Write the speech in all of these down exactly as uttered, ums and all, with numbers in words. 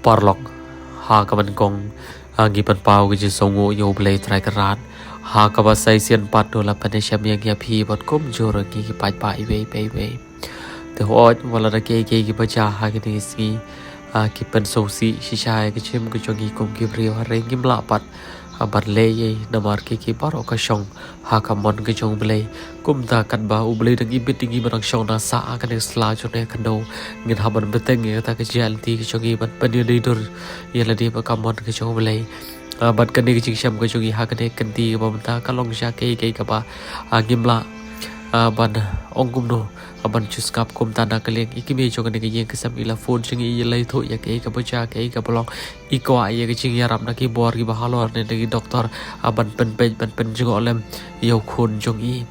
Paralok, ha kaba nyngkong, ah, ngi pynpaw ka jingsngewnguh ïa U Blei Trai Kynrad. Ha kaba sa shisien pat u la pynïashem ïa ngi ïa phi bad kumjuh ruh ngi ki paidbah iwei pa iwei. Te hooid, wat la da kiei kiei kiba jia ha kine ki sngi, ah, ki pynsngewsih shisha ïa ka jingim ka jong ngi kum ki briew, hynrei ngim lah pat, ah, ban leh ei ei namar kiei kiei baroh ka shong ha ka mon ka jong U Blei. Kumta katba U Blei dang ibit ïa ngi ba dang shong dang sah ha kane ka sla jong kane ka khyndew, ngin hap ban bteng ïa kata ka jingïaid lynti ka jong ngi ban pynïadei dur ïa lade bad ka mon ka jong U Blei. Ah, bad kane ka jingshem ka jong ngi ha kane ka kynti kaba mynta ka long sha kiei kiei kaba, ah, ngim lah, ah, ban ong kumno, ah, ban shu sngap. Kumta na ka liang i kmie jong kane ka ïing ka sem i la phone sha ngi, i la ïathuh ïa kiei kaba jia, kiei kaba long. I kwah ïa ka jingïarap na ki bor kiba halor ne na ki doktor, ah, ban pynpeit, ban pynjngoh lem ïa u khun jong i.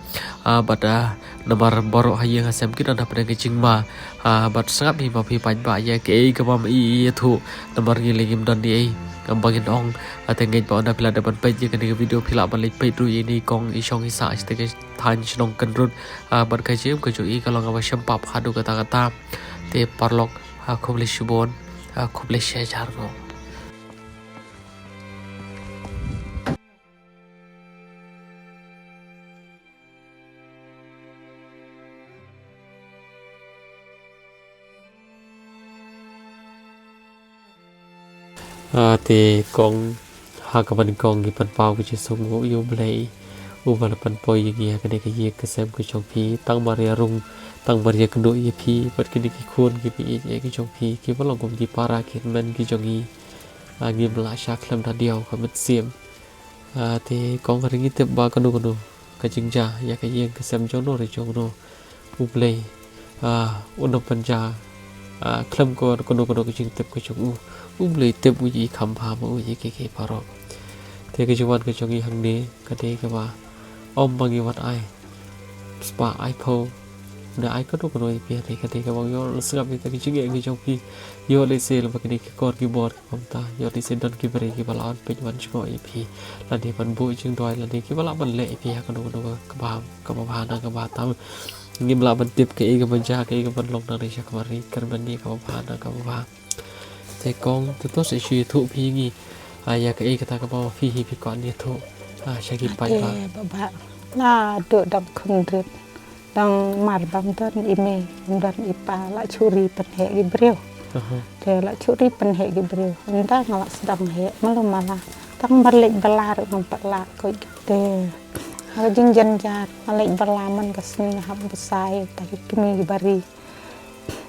Ah, bad, ah, namar baroh ha ïing ha sem ki don hapdeng ka jingma. Ah, bad sngap hi ma phi paidbah ïa kiei kaba ma i i ïathuh, namar ngi lei ngim don ei ei, ah, ba ngin ong. Ah, te ngeit ba ynda phi la dep ban peit ïa kane ka video phi lah ban leit peit ruh ïa ine i kong i shong i sah shatei ka thaiñ shnong Kyndrut. Ah, bad ka jingim ka jong i ka long kaba shem pap haduh katta katta. Te paralok, ah, khublei shibun, ah, khublei shihajar nguh. Ah, te kong, ha kaba nyngkong ngi pynpaw ka jingsngewnguh ïa U Blei uba la pynpoi ïa ngi ha kane ka ïing ka sem ka jong phi, tang mar ïa rung, tang mar ïa kynduh ïa phi bad kine ki khun kiba ïeit ïa ka jong phi kiba long kum ki para ki hynmen ki jong ngi. Ah, ngim lah shah khlem da diaw ka mynsiem. Ah, te kong, hynrei ngi tip ba kano kano ka jingjia ïa ka ïing ka sem jong no re jong no, U Blei, ah, un ym pynjia, ah, khlem ko kano kano ka jingtip ka jong u. U Blei tip u ïa i kham bha ma u ïa kiei kiei baroh. Te ka jingwan ka jong ngi hangne ka dei kaba ym ba ngi wan ai spah ai phew ne ai kano kano ïa phi, hynrei ka dei kaba ngi ïoh sngap ïa ka jingeh ka jong phi. Ïoh lehse lem ba kine ki kor ki bor kumta, ïoh lehse don ki briew kiba la wan peit wan jngoh ïa phi, lane ban buh jingduwai, lane kiba lah ban leh ïa phi ha kano kano kaba, kaba bha na kaba tam. Ngim lah ban tip kaei kaban jia, kaei kaban long nangne sha khmat ri, kyrmen ïa kaba bha na kaba bha. Te kong, to to sa shu ïathuh phi ïa ngi, ah, ïa kaei kata kaba phi hi phi kwah ïathuh, ah, sha ki paidbah. Ate baba, naduh dang khynrit, dang mar bym don i mei, bym don i pa, la shu ri pynheh ki briew. Aha. Te la shu ri pynheh ki briew. Ynda nga la sdang heh malu mala, tang ban leit bylla ruh ngam pat lah koit. Te ha ka jingjynjar nga leit bylla man ka sngi, nga hap bsa ïa kita ki kmie kiba ri.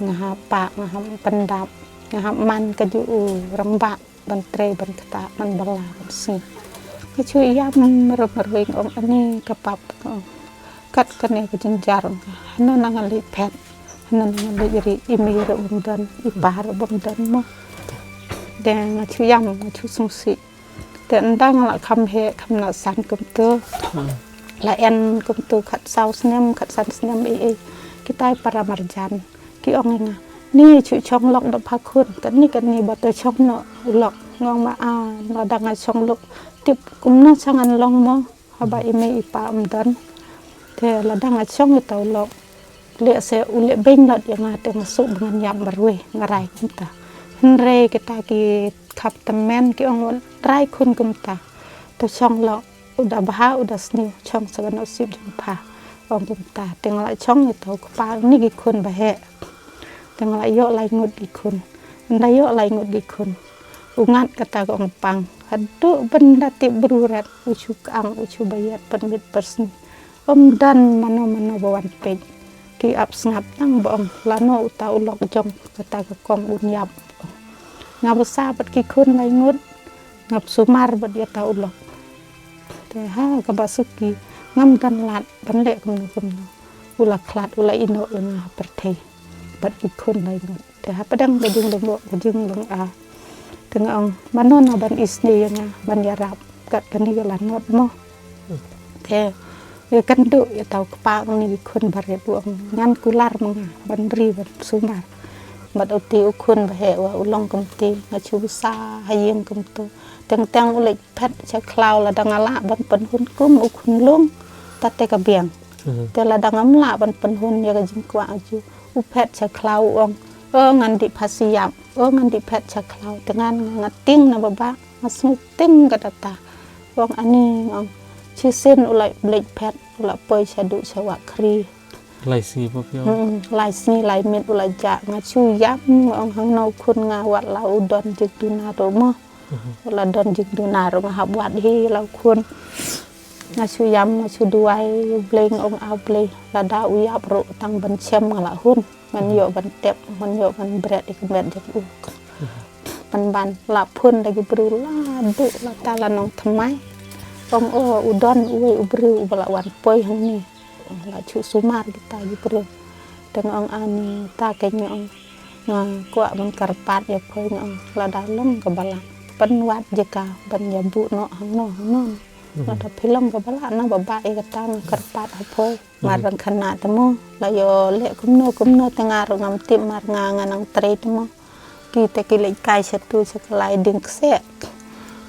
Nga hap pah, nga hap pyndap, nga hap man kajuh u rangbah ban trei ban ktah, ban bylla ban sngi. Nga shu ïam marwei marwei, nga ong ani ka pap, nga ong kat kane ka jynjar, nga ong hano ngan leit phet, hano ngan leit ri, i mei ruh bym don, i pa ruh bym don mo. Te nga shu ïam, nga shu sngewsih. Te ynda nga la kham heh kham nangsan kumto, hmm, la en kumto khatsaw snem, khatsan snem ei ei, kitai para marjan ki ong ïa nga, ni shu shong lok da pha khun, katni katni ba to shong noh u lok. Nga ong ma, ah, lada nga shong lok tip kumno sa ngan long mo, haba i mei i pa ym don. Te lada nga shong ïa uta u lok, lehse u leh beiñ lot ïa nga, te nga shu ba ngan ïap marwei, nga rai kumta. Hynrei kita ki khap tymmen ki ong wat rai khun kumta, to shong lok, u da bha u da sniew, shong sa kano sip jong pha, ong kumta. Te nga la shong ïa uta u kpa ngi ki khun ba heh. Te nga la ïoh lai ngut ki khun. Ynda ïoh lai ngut ki khun, u ngat kata ka ong pang, haduh ban da tip bru ret u shu kang, u shu ba ïaid pynbit pyrsni. Ym don mano mano ba wan peit. Ki ap sngap tang ba ong lano uta u lok jong kata ka kong un ïap. Nga bsa bad ki khun lai ngut, nga sumar bad ïa uta u lok. Te ha kaba suki, ngam don lad ban leh kumno kumno. U la khlad, u la ïehnoh ïa nga ha pyrthei bad ki khun lai ngut. Te hapdeng ka jinglyngngoh ka jinglong, ah, te nga ong mano na ban isynei ïa nga ban ïarap kat kane ka lanot mo. Te ïakynduh ïa uta u kpa ngi ki khun barit, u ong ngan kular ma nga ban ri ban sumar. Bad uti u khun ba heh wa u long kumti, nga shu bsa ha ïing kumto. Teng teng u leit phet sha khlaw, lada nga lah ban pynhun kum u khunlung, ta te ka biang. Mhm. Te lada ngam lah ban pynhun ïa ka jingkwah ju, u phet sha khlaw u ong, o ngan dih phasi ïap. Ong ngan dih phet sha khlaw, te ngan nga, nga tieng na baba, nga sngew tieng ka data. Ong ani, ong shisien u la leit phet, u la poi sha duh sha wah khri. Lai sngi pa phi ong? Hmm, lai sngi lai miet u la jah, nga shu ïam, nga ong hangno khun nga, wat la u don jingduna ruh mo. Wat la don jingduna ruh nga hap wad hi la u khun. Nga shu ïam, nga shu duwai, Blei nga ong a Blei, lada u ïap ruh tang ban shem nga la hun. Ngan ïoh ban tep, ngan ïoh ban bret ïa ka met jong u. Pynban la phone da ki briew la duh la ta la nongthymmai. Ong o u don uwei u briew uba la wan poi hangne. La shu sumar kita ki briew. Te nga ong ani ta keiñ nga ong nga kwah ban kyrpad ïa phi nga ong lada long kaba lah pynwad jaka ban ïa buh noh hangno hangno. Lada phi long kaba lah na baba ïa kata nga kyrpad ha phi. Mar dang khynnah te mo, la ïoh leh kumno kumno te nga ruh ngam tip mar nga nga nang trei te mo. Ki te ki leit kai shatu sha ka lai dieng kseh.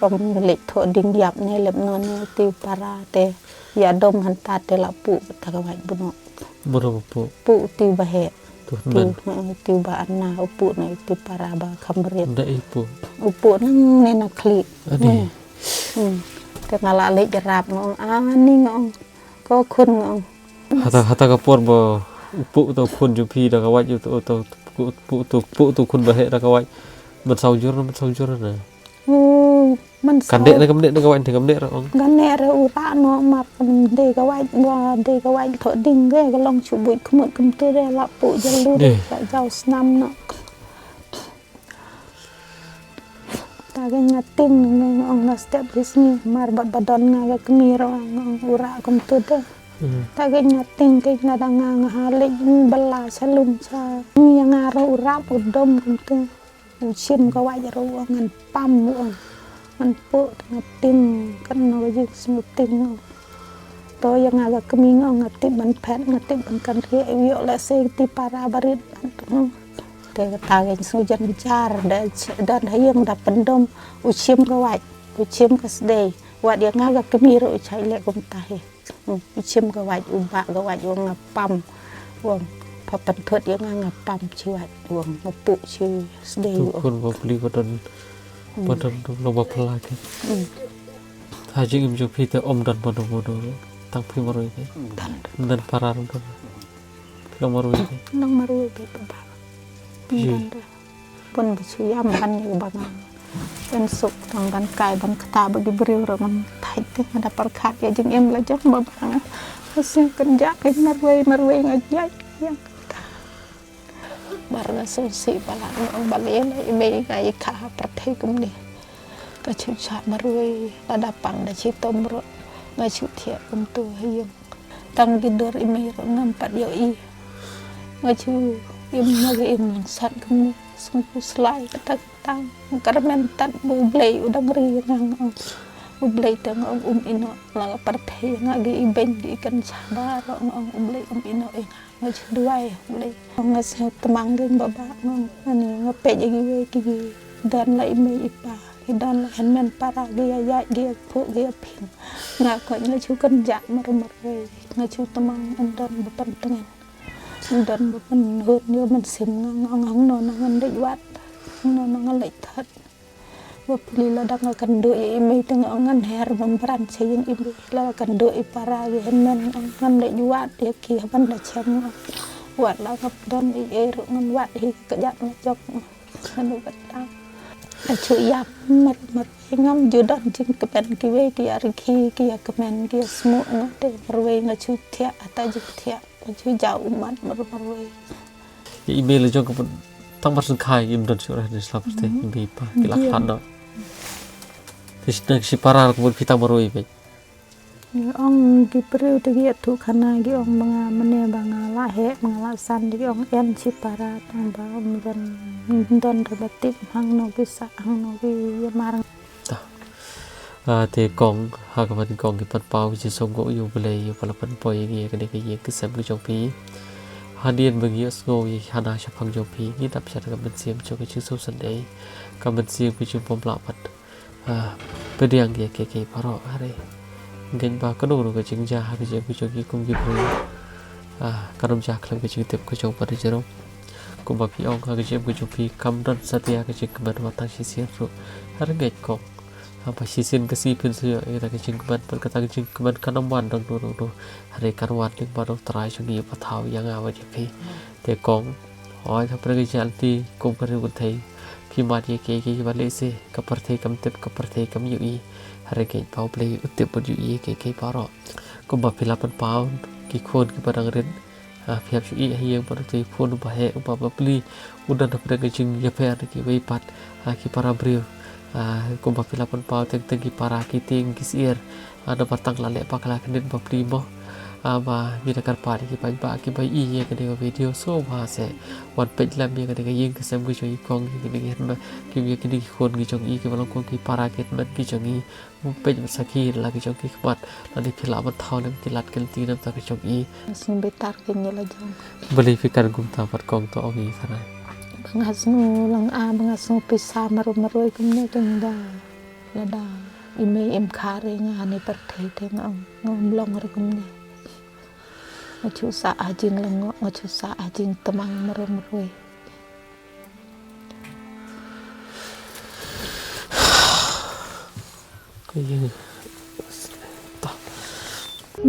Ong leit thoh dieng ïap ne lep no ne te para te ïa dom hangta te la puh ta ka wait buno. Buno puh. Puh te ba heh. Tu te, ban. Te ba ana u puh na te para ba kham rit. Da i puh. U puh nang ne na khlieh. Ade. Hmm. Te nga la leit rap nga ong ani nga ong. Ko khun nga ong. Hata, hata ka por ba u puh to khun jong phi da ka wait u to, u to, u puh to, puh to khun ba heh da ka wait. Man saw jur na, man saw jur na. Oh, man saw. Kan dei na kam dei na ka wait, kan dei ra ong. Kan dei ra u rah no mar kan dei ka wait, ba dei ka wait thoh dieng ge, ka long shu buit khmut kumtu de la puh jalu de, la jaw snam no. Ta keiñ nga tieng nga ong la step hi sngi mar ba ba don nga ka kmie ruh nga ong u rah kumtu de. Ta keiñ nga tieng keiñ lada nga nga ha leit bylla sha lum sha ngi ïa nga ruh u rap u dom kumtu. U shim ka wait ruh u ong ngan pam u ong ngan puh te nga tieng katno ka jingsngewtieng u ong. To ïa nga ka kmie nga ong nga tip ban phet nga tip ban kynriah u ïoh lehse te para barit ban tu. Te kata ka jingsngewjen bitar da don ha ïing da pyndom u shim ka wait u shim ka sdei wat ïa nga ka kmie ruh u shait leh kumta hi. U shim ka wait u bah ka wait u ong nga pam u ong pha pynthut ïa nga nga pam shi wait u ong nga puh shi sdei u ong. Khun ba pli ba don ba don long ba pla ke. Ha jingim jong phi te ym don mano mano tang phi marwei ke. Ym don para ym don. Phi long marwei ke. Long marwei ke ba ba. Ym don. Pun ba shu ïam ban ïa ba ngan ban suk tang ban kai ban kata ba ki briew ruh ngam thait te nga da pyrkhat ïa jingim la jong ba ba nga. Nga sngewkynjah ïa marwei marwei nga jait ïa kata. Mar nga sngewsih ba la nga ong ba lei lei i mei nga ïa ka ha pyrthei kumne. Ka shu shah marwei lada pang da shitom ruh nga shu thiah kumtu ha ïing. Tang ki dur i mei ruh ngam pat ïohi. Nga shu im nga im langsat kumne. Sngewthuh slai kata kata. Nga kyrmen tat ba U Blei u dang ri ïa nga nga ong. U Blei te nga ong um ïehnoh la ka pyrthei ïa nga ki ibeiñ ki kynja baroh nga ong U Blei um ïehnoh ïa nga. Nga shu duwai U Blei. Nga sngewtmang kein ba ba nga ong ani nga peit ïa kiwei ki don la i mei i pa ki don la hynmen para ki ïa ïaid ki ïa phuh ki ïa phin. Nga koit nga shu kynjah mar marwei nga shu tmang ym don ba pyntngen. Don ba pynhun ïa u mynsiem nga nga ong hangno ngan leit wad hangno ngan leit thad. Ba pli lada nga kynduh ïa i mei te nga ong ngan her ban bran sha ïing i mei lada kynduh i para ïa hynmen nga ong ngan leit wad ïa ki ha ban da shem nga ong. Wat la nga don ei ei ruh ngan wad hi ka kjat la jong nga ong. Ngan u kata. Nga shu ïap mar mar ngam ju don jingkmen kiwei ki ïa rkhie ki ïa kmen ki ïa smuh nga te marwei nga shu thiah ata jingthiah. Nga shu jaw ummat mar marwei. Ïa i mei la jong ka pun tang mar sngewkhia im don shuh reh ne sla pyrthei i mei i pa ki la khlad noh. Te shi na shi para ka pun phi tang marwei i mei. Ngi ong ki briew te ki ïathuh khana ki ong ba nga mane ba nga la heh ba nga la san te ki ong em shi para tang ba ym don ym don re ba tip hangno ki sah hangno ki ïamar. Ta. Ah, te kong, ha kaba nyngkong ngi pan paw jingsngewbha ïa U Blei, ïa uba la pynpoi ïa ngi ïa kane ka ïing ka sem ka jong phi. Hadien ba ngi ïohsngew ïa ki hana shaphang jong phi, ngi dap sha ka mynsiem jong ka jingsngewsynei, ka mynsiem ka jingbymlah pat. Ah, pdiang ïa kiei kiei baroh hynrei. Ngeit ba kano kano ka jingjia ha ka jingim ka jong ngi kum ki briew. Ah, kan ym jia khlem ka jingtip ka jong u Bah Jairom. Kumba phi ong ha ka jingim ka jong phi kam don satia ka jingkmen wat tang shisien ruh. Hynrei kong, haba shisien ka sngi phin sa ïoh ïa ka jingkmen, bad kata ka jingkmen kan ym wan dangno dangno. Hynrei kan wan lyngba U Trai jong ngi uba thaw ïa nga bad ïa phi. Te kong, hooid, hapdeng ka jingïaid lynti kum ka ri kynthei, phi mad ïa kiei kiei kiba lehse ka pyrthei kam tip, ka pyrthei kam ïohi. Hynrei kong, U Blei u tip bad u ïohi ïa kiei kiei baroh. Kumba phi la pynpaw ki khun kiba dang rit, ah, phi hap shu ïeh ha ïing bad uto u khun uba heh, uba bapli, u don hapdeng ka jingïapher na kiwei pat, ah, ki para briew. Ah, kumba phi la pynpaw, teng teng ki para, ki tieng, ki syiar, ah, namar tang la leh bakla khyndiat bapli mo. Ah, ba ngi da kyrpad ïa ki paidbah kiba ïohi ïa kane ka video, sngewbha seh wan peit lem ïa kane ka ïing ka sem ka jong i kong, ïa kine ki hynmen, ki, ïa kine ki khun ki jong i kiba long kum ki para ki hynmen ki jong i. Peit bad sakhi la ki jong ki khmat, lane phi lah ban thaw lem ki lad ki lynti na bynta ka jong i. Sngewbitar ki, ngi la jong. Balei phi kren kumta pat kong, to ong ïa i tharai. Ba nga sngew lang, ah, ba nga sngew pisa marwei marwei kumne, te nga da, lada i mei im kha re nga ha ne pyrthei te nga ong, nga ym long re kumne. Nga shu sah ha jinglyngngoh, nga shu sah ha jingtmang marwei marwei. Ka ïing.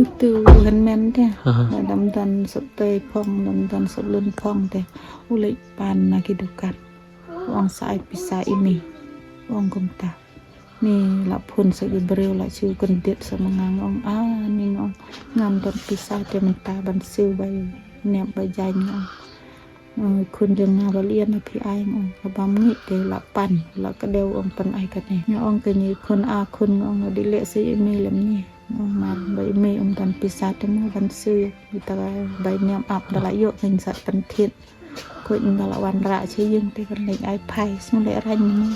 Uto u hynmen te. Aha. Nga dam don sop tei phong, dam don sop lun phong te. U leit pan na ki dukan. U ong sa ai pisa i mei. U ong kumta. Mei la phone sa ki briew, la shu kyndit sa ma nga, nga ong, ah, ni, nga ong, ngam don pisa te mynta ban siew bai nep bai jaiñ, nga ong. Eh, khun jong nga ba la ïa na phi ai, nga ong. Haba mynta te la pan, la kdew, ong, pyn ai kane. Nga ong, kane khun a khun, nga ong, dei leh sa ïa i mei lem ne. Nga ong, mar ba i mei ym don pisa te mo ban siew ïa kita ka bai niam ap, da la ïoh kein sa pynthied. Khuid ynda la wanrah sha ïing te kan leit ai phai, sngewlehraiñ mo.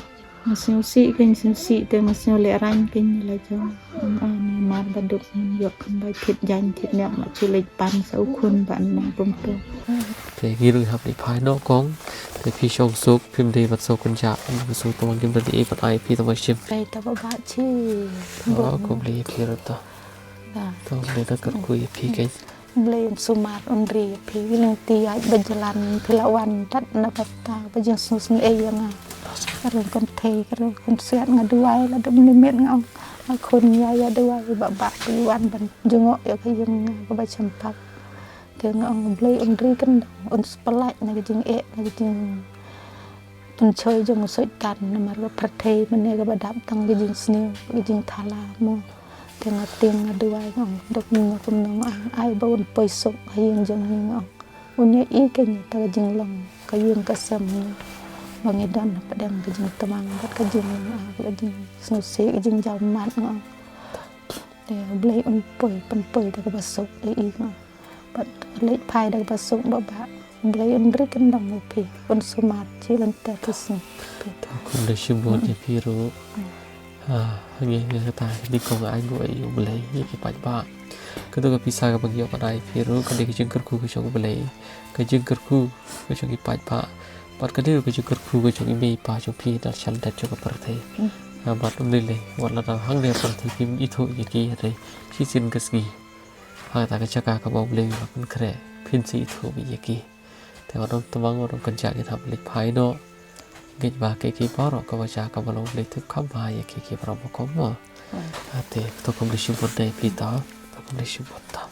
Nga sngewsih kein, sngewsih te nga sngewlehraiñ kein, la jong. Ong, ah, ni mar ba duk ïoh kan bai thied jaiñ thied niam, la shu leit pan sa u khun ban nang kumto. Te ngi ruh hap leit phai noh kong. Te phi shong suk, phim dei ban suk kynjah, phim suk tang kim dei ban ai phi tang shim. Dei ta ba ba chi. Oh, khublei phi ruh ta. Da. To, Blei da kyrkhu ïa phi kein. Blei un sumar un ri ïa phi, lynti ïaid ba jlan phi la wan tad na bynta ba jingsngewsynei ïa nga. Ka ri kynthei, ka ri kynsiat, nga duwai la dum ni miet, nga ong, nga khun ïa, ïa duwai ba ba phi wan ban jngoh ïa ka ïing nga kaba chempak. Te nga ong Blei un ri kyndong, un spalait na ka jingeh, na ka jing pynshoi jong u Soitan, namar ka pyrthei mynne kaba dap tang ka jingsniew, ka jingthala mo. Te nga tieng nga duwai, nga ong, dok ngi nga kumno, nga ong, ai ba un poi suk ha ïing jong ngi, nga ong. Un ïohi kein ïa ta ka jinglong ka ïing ka sem ngi, ba ngi don hapdeng ka jingtmang bad ka jing, ah, ka jingsngewsih, ka jingjaw mat, nga ong. Te Blei un poi, pynpoi da kaba suk ïa i, nga ong. Bad leit phai da kaba suk ba ba. Blei un ri kyndong ïa phi, un sumar shi lynter shi sngi. To khublei shibun ïa phi ruh. Ha, ngi, ngi kata, ngi kong ai nguh ïa u Blei ïa ki paidbah. Kato ka pisa kaba ngi ïoh ban ai phi ruh, ka dei ka jingkyrkhu ka jong u Blei, ka jingkyrkhu ka jong ki paidbah. Bad ka dei ruh ka jingkyrkhu ka jong i mei i pa jong phi na shalyndet jong ka pyrthei. Ha, bad ym lei lei, wat la dang hangne ha pyrthei phim ithuh ïa ki, hynrei shisien ka sngi ha kata ka jaka kaba u Blei u la pynkhreh, phin sa ithuh ïa ki. Te wat nym tmang, wat nym kynjah, ngin hap leit phai noh. Ngeit ba kiei kiei baroh kaba jia kaba long, u Blei u tip kham bha ïa kiei kiei baroh, ma kong mo. Te to khublei shibun ïa phi ta. To khublei shibun ta.